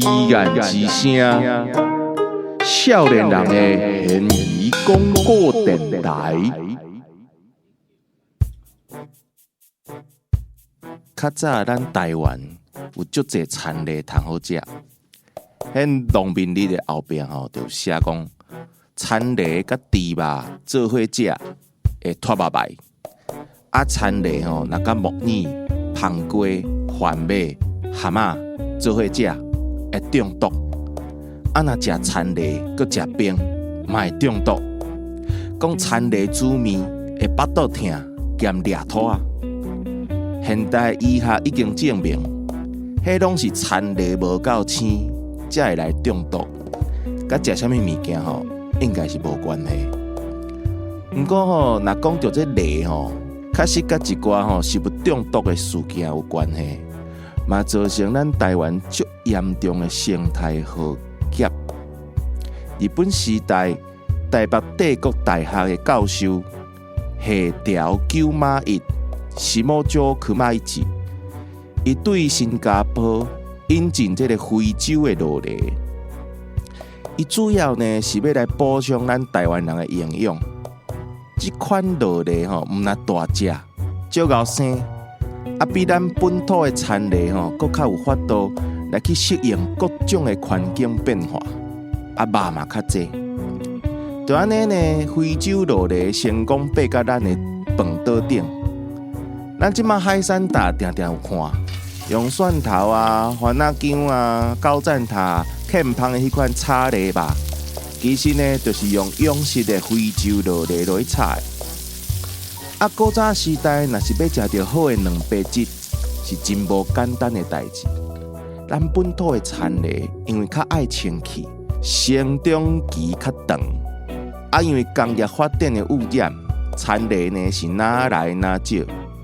岸之聲，少年人的懸疑廣播電臺。較早咱台灣有足濟田螺通好食，彼農民曆的後壁吼，就寫講田螺佮豬肉做伙食會脫目䆀，啊田螺吼若佮木耳、芳瓜、番麥、蚶仔做伙食會中毒，啊若食田螺閣食冰嘛會中毒。講田螺煮麵會腹肚疼兼掠吐仔。現代醫學已經證明，彼攏是田螺無夠鮮，才會來中毒。佮食啥物物件吼，應該是無關係。毋過吼，若講著這螺吼，確實佮一寡吼食物中毒的事件有關係，嘛造成咱台灣足嚴重的生態浩劫。日本時代，台北帝國大學的教授下條久馬一、下條久馬一，伊對新加坡引進這個非洲的酪梨，伊主要呢是欲來補充咱台灣人的營養。這款酪梨吼，毋但大隻，足𠢕生，啊比咱本土的田螺吼，閣較有法度來去適應各種的環境變化，啊肉嘛較濟。就按呢呢，非洲酪梨成功爬到咱的飯桌頂。咱這馬海產搭定定有看，用蒜頭啊、番仔薑啊、九層塔、欠芳的彼款炒螺肉，其實呢，就是用養殖的非洲酪梨落去炒的。啊，古早時代若是欲食著好的蛋白質，是真無簡單的代誌。咱本土的田螺因為較愛清氣，成長期較長，啊，因為工業發展的污染，田螺呢是哪來哪少。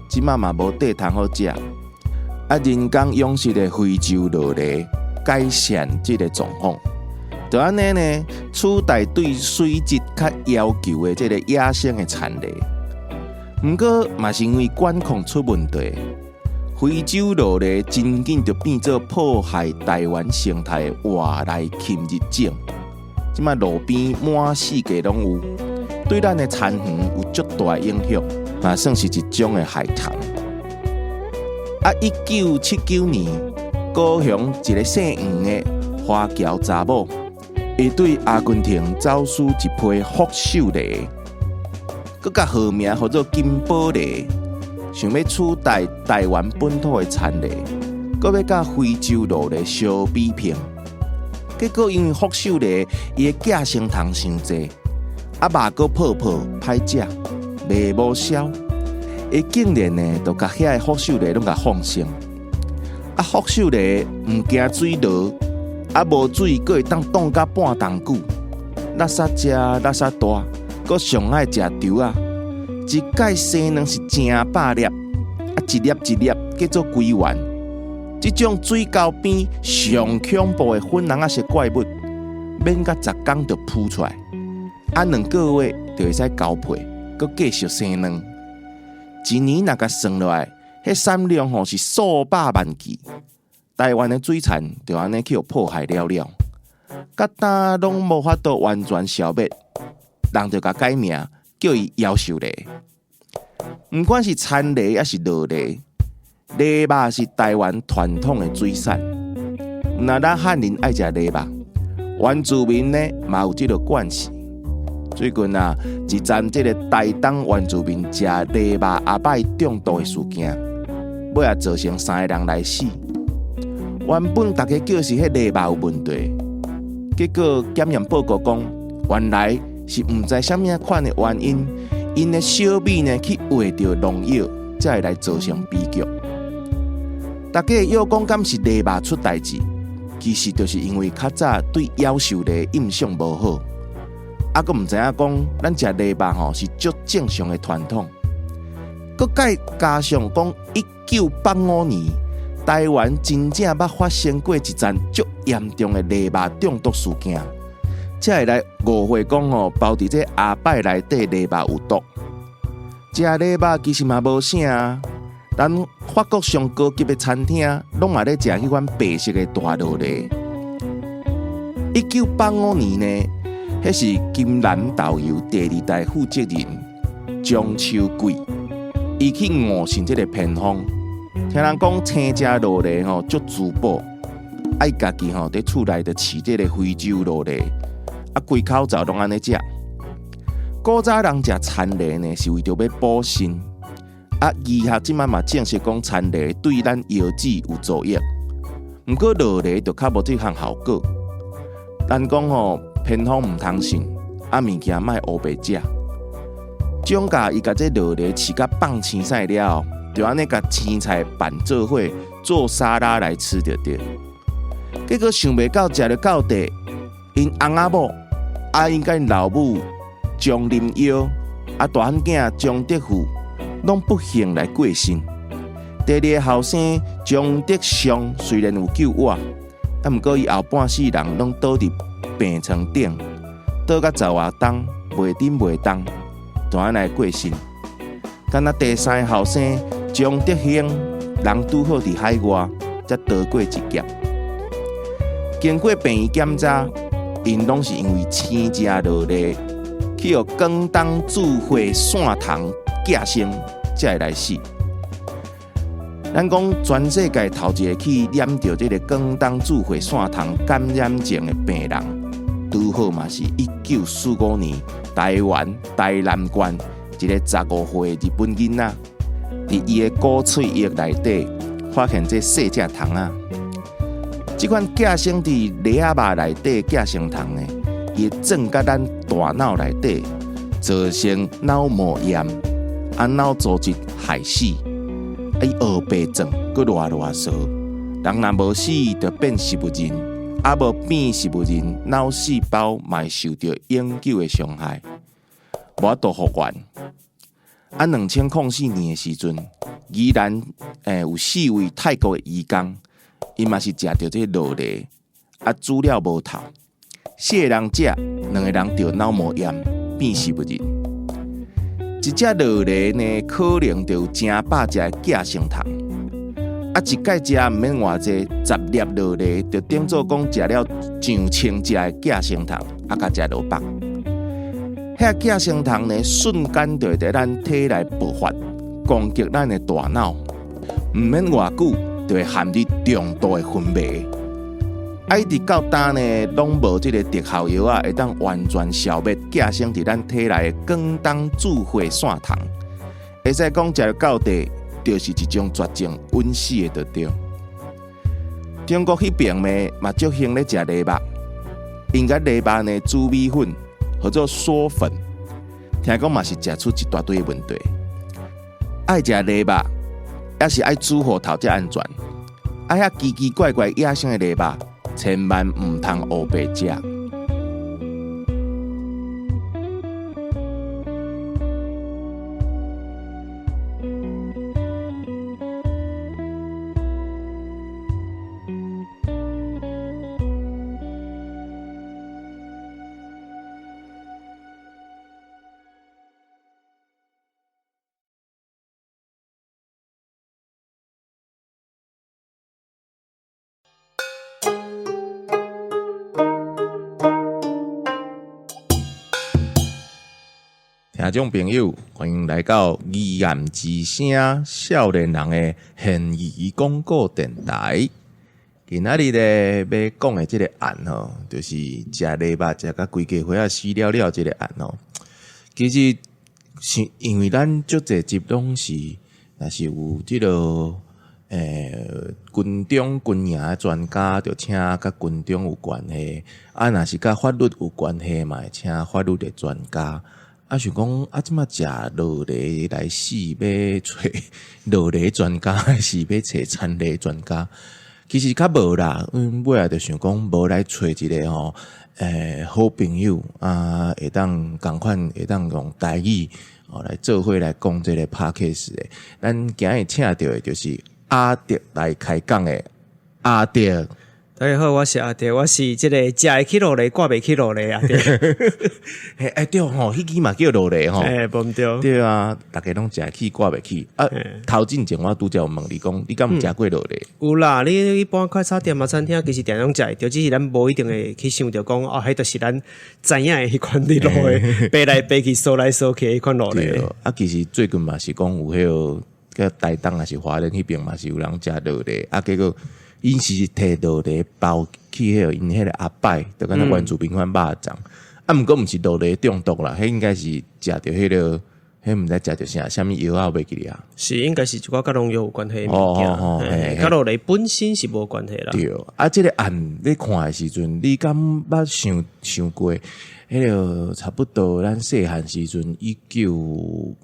這馬嘛無塊通好食，啊，人工養殖的非洲酪梨改善這個狀況，就按呢呢取代對水質較要求的這個野生的田螺。毋過嘛是因為管控出問題，非洲酪梨真緊就變做破壞台灣生態的外來侵入種。這馬路邊滿四界攏有，對咱的田園有足大的影響。嘛算是一種的害蟲。啊，1979年，高雄一個姓黃的華僑查某，伊對阿根廷走私一批福壽螺，閣共號名號做金寶螺，想欲取代台灣本土的田螺，閣欲佮非洲酪梨相比拼。結果因為福壽螺伊的寄生蟲傷濟，啊肉閣泡泡歹食，賣無銷，伊竟然呢，就共遐个福壽螺攏共放生。啊，福壽螺毋驚水濁，啊無水閣會當凍甲半冬久，垃圾食，垃圾大，閣上愛食稻仔。一擺生卵是成百粒，啊一粒一粒叫做幾元。這種水溝邊上恐怖的粉紅仔色怪物，免甲10工就孵出來，啊2個月就會使交配。閣繼續生卵，一年若共算落來，彼產量吼是數百萬計。台灣的水產就按呢去予破壞了了，到今攏無法度完全消滅，人就共改名叫伊夭壽螺。毋管是田螺抑是酪梨，螺肉是台灣傳統的水產。毋但咱漢人愛食螺肉，原住民呢嘛有這個慣勢。最近啊，一樁這個台東原住民食螺肉阿擺中毒的事件，尾仔造成三個人來死。原本大家叫是彼螺肉有問題，結果檢驗報告講，原來是毋知啥物款的原因，𪜶的小米呢去畫著農藥，才會來造成悲劇。大家會講敢是螺肉出代誌，其實就是因為較早對夭壽螺的印象無好。啊，閣毋知影講，咱食螺肉吼是足正常的傳統。閣蓋加上講，1985年台灣真正捌發生過一樁足嚴重的螺肉中毒事件，才會來誤會講吼，包佇這阿拜內底螺肉有毒。食螺肉其實嘛無啥啊，咱法國上高級的餐廳攏嘛咧食彼款白色的大酪梨。1985年呢，彼是金蘭豆油第二代負責人張秋貴，伊去誤信這個偏方，聽人講青食酪梨吼足滋補，啊伊家己吼佇厝內就飼這個非洲酪梨，啊規口罩攏按呢食。古早人食田螺呢，是為著欲補腎，啊醫學這擺嘛證實講田螺對咱腰子有助益，毋過酪梨就較無這項效果。人講吼，偏方毋通信，啊物件莫烏白食。總共伊共這酪梨飼甲放青菜了後，就按呢共青菜拌做伙做沙拉來吃就對。結果想袂到食了到底，𪜶翁仔某啊𪜶佮𪜶老母張林耀啊大漢囝張德富攏不幸來過身。第二个後生張德尚雖然有救活，啊，毋過伊後半世人攏倒佇病床頂，倒甲十外冬，袂振袂動，就按呢過身。敢若第三个後生張德興，人拄好佇海外，才逃過一劫。經過病院檢查，𪜶攏是因為青食酪梨，去予廣東注血線蟲寄生，才會來死。咱講全世界頭一個去染著這個廣東注血線蟲感染症的病人，拄好嘛是1945年台灣台南縣一个15歲日本囡仔，佇伊的鼓喙液內底發現這細隻蟲仔。這款寄生佇梨仔肉內底寄生蟲呢，伊會鑽到咱大腦內底，造成腦膜炎，啊腦組織壞死。啊！伊烏白鑽，閣囉囉嗦，人若無死，就變植物人；啊，無變植物人，腦細胞嘛會受著永久的傷害，無法度復原。啊，2004年的時陣，宜蘭有四位泰國的移工，𪜶嘛是食著這個酪梨，啊，煮了無透，四个人食，兩个人著腦膜炎，變植物人。一隻酪梨呢，可能就有成百隻寄生蟲。啊，一擺食毋免偌濟，10粒酪梨就等做講食了上千隻的寄生蟲，啊，共食落腹。遐寄生蟲呢，瞬間就會佇咱體內爆發，攻擊咱的大腦，毋免偌久就會陷入重度的昏迷。啊，一直到今呢，攏無這個特效藥仔會當完全消滅寄生佇咱體內的廣東注血線蟲。會使講食到底，就是一種絕症穩死的就對。中國彼爿呢，嘛足興咧食螺肉，𪜶共螺肉呢煮米粉，號做嗦粉，聽講嘛是食出一大堆的問題。愛食螺肉，抑是愛煮予透才安全。啊，遐奇奇怪怪野生的螺肉，千萬毋通烏白食。聽眾朋友，歡迎來到疑案之聲少年人的懸疑廣播電台。今仔日咧欲講的這个案吼，就是食螺肉食甲規家伙仔死了了這个案吼。其實是因為咱足濟集攏是，若是有這个軍中軍營的專家，就請佮軍中有關係；啊，若是佮法律有關係嘛，會請法律的專家。啊，想講啊，這馬食酪梨來死，欲揣酪梨專家，還是欲揣田螺專家？其實較無啦，尾仔就想講無來揣一个吼，好朋友啊，會當仝款會當用台語哦來做伙來講這个 podcast 的。咱今日請著的就是阿德來開講的阿德。大家好，我是阿弟，我是這个食會起路梨，掛袂起路梨阿弟。嘿，欸對吼，彼支嘛叫路梨吼。欸，無毋對。對啊，逐家攏食會起，掛袂起。啊，頭進前我拄才有問你講，你敢有食過路梨？有啦，你一般快炒店啊、餐廳其實定攏食會著，只是咱無一定會去想著講，哦，彼就是咱知影的彼款佇路的，爬來爬去、趖來趖去彼款路梨。對，啊，其實最近嘛是講有彼个，台東抑是花蓮彼邊嘛是有人食路梨，啊，結果𪜶是提路梨包去彼个𪜶彼个阿伯，就敢若原住民款肉粽，啊，毋過毋是路梨中毒啦，彼應該是食著彼个，彼毋知食著啥，啥物藥啊，袂記得啊。是應該是一寡佮農藥有關係的物件，佮路梨本身是無關係啦。對，啊，這个案你看的時陣，你敢捌想想過？彼个差不多咱細漢時陣一九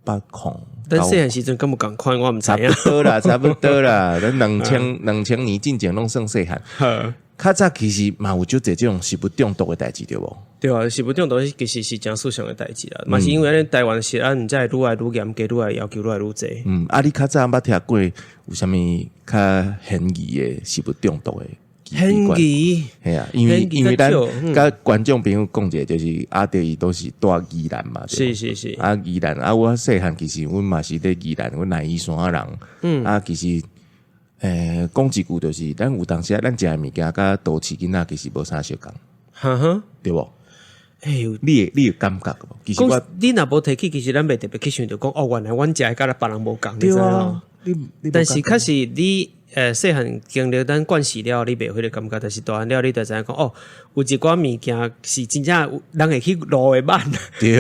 八空，咱細漢時陣敢有仝款，我毋知影。差不多啦，差不多啦。咱2000年進前攏算細漢。較早其實嘛有足濟這種食物中毒的代誌對無？對啊，食物中毒其實是誠時常的代誌啦，嘛是因為咱台灣食安，才會愈來愈嚴格，愈來要求愈來愈濟。嗯，啊，你較早捌聽過有啥物較懸疑的食物中毒的？懸疑，嘿啊，因為咱佮觀眾朋友講者，就是阿弟伊都是住宜蘭嘛，是是是，啊宜蘭啊，我細漢其實阮嘛是佇宜蘭，阮南嶼山人，啊其實，講一句就是，咱有當時啊，咱食的物件佮都市囡仔其實無啥相仝，對無？欸，你會感覺無？其實我你若無提起，其實咱袂特別去想著講，哦，原來阮食的佮別人無仝，對啊，但是確實你。細漢經歷咱慣勢了，你袂有彼个感覺，但是大漢了，你就知影講哦，有一寡物件是真正人會去路的挽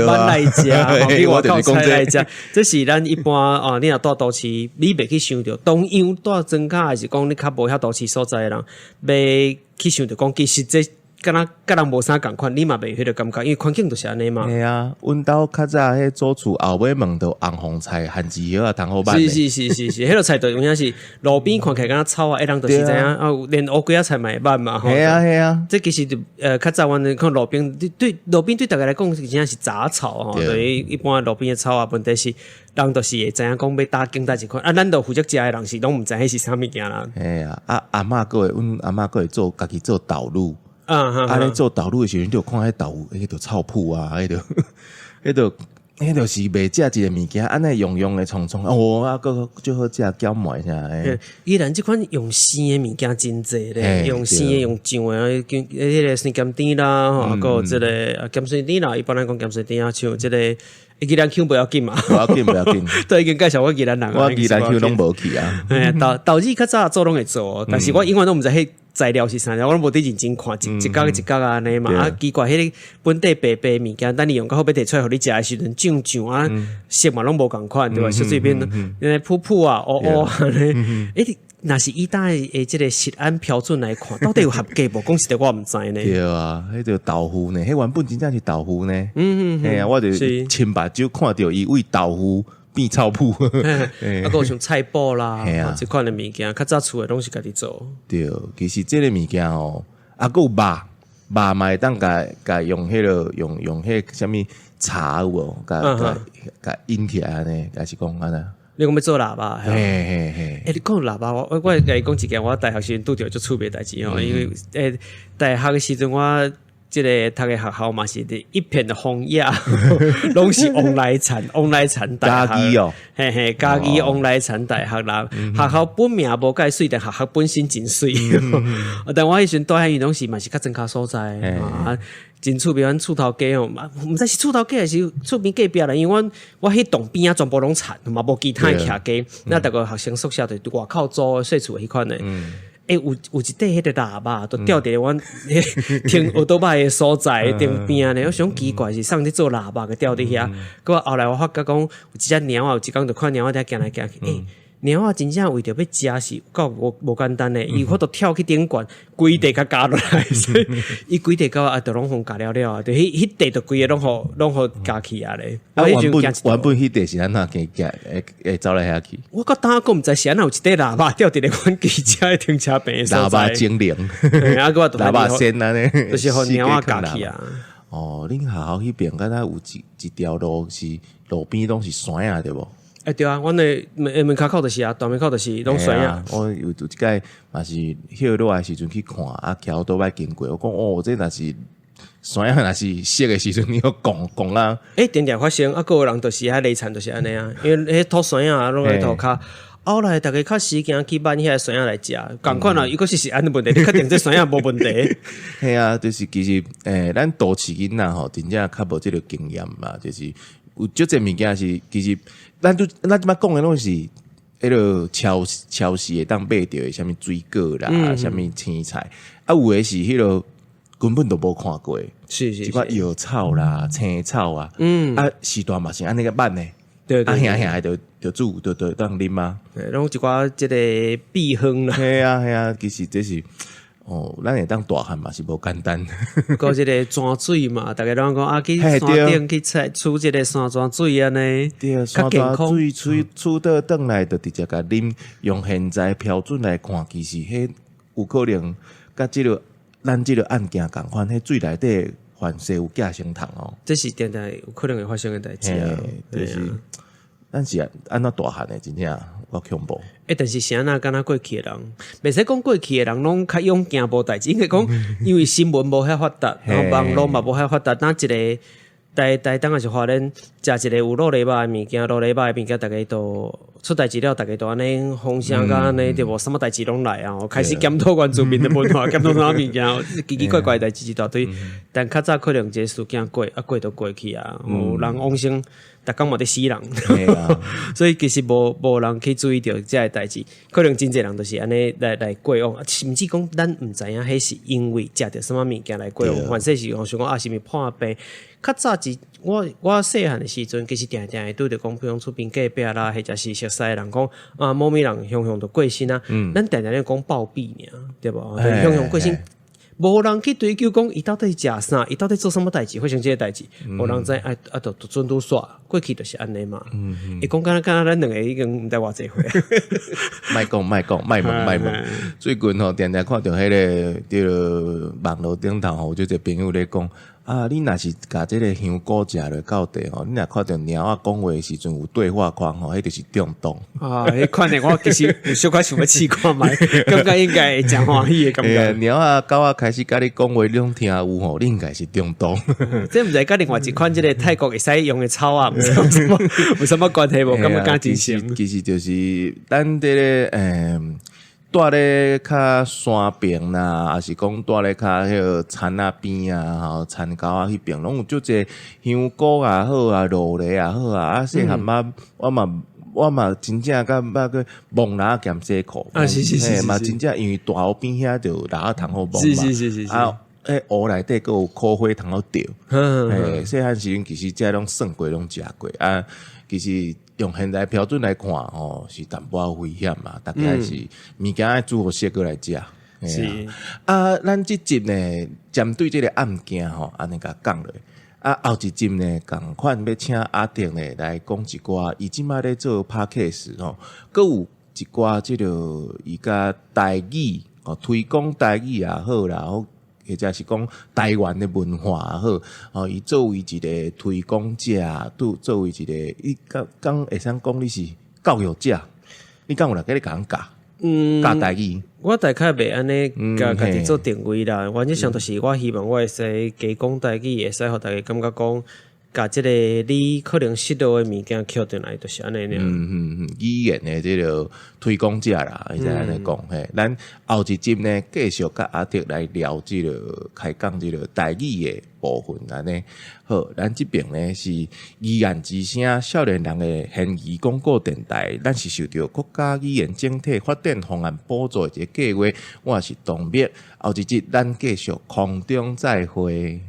挽來食，去外口採來食。這是咱一般哦，你若蹛都市，你袂去想著，同樣蹛莊跤，還是講你較無遐都市所在的人，袂去想著講，其實這敢若佮人無啥仝款，你嘛袂有彼个感覺，因為環境就是按呢嘛。嘿啊，阮兜較早彼祖厝後尾門就紅紅菜、番薯葉仔通好挽。是是是是是，彼个菜就有影是路邊看起來敢若草啊，彼人就是知影啊，連烏龜仔菜嘛會挽嘛。嘿啊嘿啊，這其實就較早阮看路邊對路邊對逐家來講，真正是雜草吼，對一般路邊的草啊，問題是人就是會知影講欲搭景佗一款，啊，咱著負責食的人是攏毋知彼是啥物件啦。嘿啊，啊阿嬤閣會，阮阿嬤閣會做家己做豆乳。啊！咧做豆乳的時陣，就看彼豆腐，彼就臭麩啊，彼就是袂食一个物件，按呢溶溶的創創，哦，啊，閣足好食餃糜啥。宜蘭這款用生的物件真濟咧，用生的、用醬的，彼个酸鹹甜啦，吼，啊，閣有這个啊鹹酸甜啦，一般來講鹹酸甜啊，像這个宜蘭腔袂要緊嘛，無要緊，無要緊，都已經介紹我宜蘭人，我宜蘭腔攏無去啊。嘿，豆乳較早做攏會做，但是我永遠攏毋知彼材料是啥，我攏無佇認真看，一一角一角按呢嘛。啊，奇怪，彼个本地白白物件，等你用到好欲提出來予你食的時陣，醬醬啊，色嘛攏無仝款，對吧？小水變噗噗啊，烏烏按呢。欸，若是以當的這个食安標準來看，到底有合格無？講實在，我毋知呢。對啊，彼個豆腐呢？彼原本真正是豆腐呢。嘿啊，我就親目睭看著伊為豆腐變臭麩。啊，閣有像菜脯啦，這款的物件，較早厝的攏是家己做。對，其實這个物件哦，啊，閣有肉，肉嘛會當共共用彼个用彼个啥物茶有無？共共共引起來按呢，抑是講按呢？你講欲做臘肉？嘿嘿嘿。欸，你講臘肉，我會共你講一件我大學時陣拄著足趣味代誌吼，因為大學的時陣我這个讀的學校嘛是佇一片的荒野，攏是旺來田，旺來田大學。哦，嘿嘿，嘉義旺來田大學啦，學校本名無蓋媠，但學校本身真媠。但我彼時陣蹛遐因攏是嘛是較莊跤所在啊。真趣味，阮厝頭家吼，毋知是厝頭家還是厝邊隔壁啦，因為阮我彼棟邊仔全部攏田，嘛無其他的徛家，那逐个學生宿舍就外口租細厝彼款的。欸，有一塊彼个臘肉，就吊佇阮停歐多擺的所在頂邊咧，我想奇怪是啥人佇做臘肉，共吊佇遐。閣後來我發覺講有一隻貓仔，有一工就看貓仔佇遐行來行去，欸，貓仔真正為著欲食是夠無簡單的，伊有法度跳去頂懸，規塊共咬落來，所以伊規塊狗啊，就攏予咬了了啊，就彼彼塊就規个攏予咬去啊咧。啊，原本彼塊是按怎行行會走來遐去？我到今閣毋知是按怎有一塊臘肉吊佇咧阮機車的停車坪的所在。臘肉精靈，臘肉仙按呢，就是予貓仔咬去啊。哦，恁學校彼邊敢若有一條路是路邊攏是山仔對無？欸對啊，阮的門門跤口就是啊，大門口就是攏山仔。我有一擺嘛是歇落來時陣去看，啊，騎歐多擺經過，我講哦，這若是山仔若是熟的時陣，你要講講啊。欸，定定發生，啊，閣有人就是遐犁田就是按呢啊，因為彼土山仔攏佇塗跤。後來逐家較時行去挽遐山仔來食，仝款啊，伊閣是食安的問題，你確定這山仔無問題？嘿啊，就是其實咱都市囡仔吼，真正較無這个經驗嘛，就是有足濟物件是其實咱都咱這擺講的攏是彼个超市會當買著的，啥物水果啦，啥物青菜，啊有的是彼个根本都無看過，一寡藥草啦、青草啊，啊時代嘛是按呢個挽的。啊，兄兄就就煮，就就當啉啊。對，攏一寡這个秘方啦。嘿啊嘿啊，其實這是哦，咱會當大漢嘛是無簡單。閣這个泉水嘛，逐家攏講啊，去山頂去採取這个山泉水按呢，對，山泉水取取倒轉來，就直接共啉。用現在標準來看，其實彼有可能佮這个咱這个案件仝款，彼水內底凡是有寄生蟲哦。這是定定有可能會發生的代誌啊。就是咱是按怎大漢的，真正有夠恐怖。欸，但是是按怎敢若過去的人，袂使講過去的人攏較勇敢無代誌，應該講因為新聞無遐發達，然後網路嘛無遐發達，若一个台台東也是花蓮，食一个有滷螺肉的物件，滷螺肉的物件，逐家都出代誌了，逐家都按呢風聲甲按呢對無？啥物代誌攏來啊！開始檢討原住民的文化，檢討啥物件，奇奇怪怪的代誌一大堆。但較早可能這個事件過啊過就過去啊，有人往生，逐工嘛佇死人，所以其實無人去注意著這个代誌，可能真濟人就是按呢來過往，甚至講咱毋知影彼是因為食著啥物物件來過往，反正是講想講啊，是毋是破病？較早是我細漢的時陣，其實定定會拄著講，比如講厝邊隔壁啦，或者是熟似的人講啊，某物人雄雄就過身啊，咱定定咧講暴斃爾，對無？雄雄過身，無人去追究講伊到底食啥，伊到底做啥物代誌，發生這个代誌，無人知，啊啊，就就準拄煞過去就是按呢嘛。伊講敢若敢若咱兩个已經毋知偌濟歲。莫講莫講，莫問莫問。最近吼，定定看著彼个佇個網路頂頭吼，有足濟朋友咧講。啊！你若是共這个香菇食落到底吼，你若看著貓仔講話的時陣有對話框吼，彼就是中毒。啊！彼款的我其實有小可想欲試看覓，感覺應該會誠歡喜的感覺。貓仔狗仔開始共你講話，你攏聽有吼，你應該是中毒。這毋知佮另外一款這个泰國會使用的草仔，毋知有啥物有啥物關係無？感覺敢真像。其實就是咱這个蹛咧較山邊啦，抑是講蹛咧較彼个田仔邊啊，吼田溝仔彼邊，攏有足濟香菇也好啊，蘆梨也好啊。啊，細漢仔我嘛真正敢捌去摸蜊仔兼洗褲。啊，是是是是嘛真正因為大湖邊遐就有蜊仔通好摸嘛。啊，彼湖內底閣有苦花通好釣。嘿，細漢時陣其實這攏算過，攏食過啊。其實用現代標準來看，吼是淡薄仔危險嘛。大概是物件愛煮予熟閣來食。啊，咱這集呢，針對這个案件吼，按呢共講落。啊，後一集呢，仝款欲請阿德呢來講一寡，伊這擺咧做 Podcast 吼，閣有一寡這个伊共台語哦，推廣台語也好啦，或者是講台灣的文化也好，哦，伊作為一个推廣者，拄作為一個，伊敢敢會使講你是教育者，你敢有人共你共人教？教台語？我大概袂按呢共家己做定位啦，原則上就是我希望我會使加講台語，會使予逐家感覺講，共這个你可能失落的物件抾轉來，就是按呢爾。嗯嗯，語言的這个推廣者啦，會使按呢講嘿。咱後一集呢，繼續佮阿德來聊這个開講這个台語的部分，按呢好，咱這邊呢是語言之聲少年人的懸疑廣播電台，咱是受著國家語言整體發展方案補助的一個計劃。我是董滅，後一集咱繼續空中再會。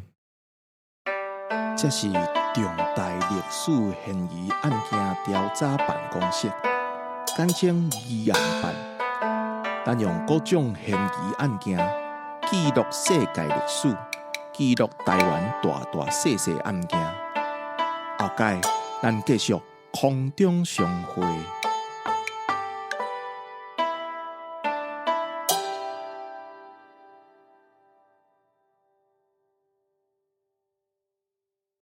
這是重大歷史懸疑案件調查辦公室，簡稱疑案辦。咱用各種懸疑案件記錄世界歷史，記錄台灣大大細細案件。後擺咱繼續空中相會。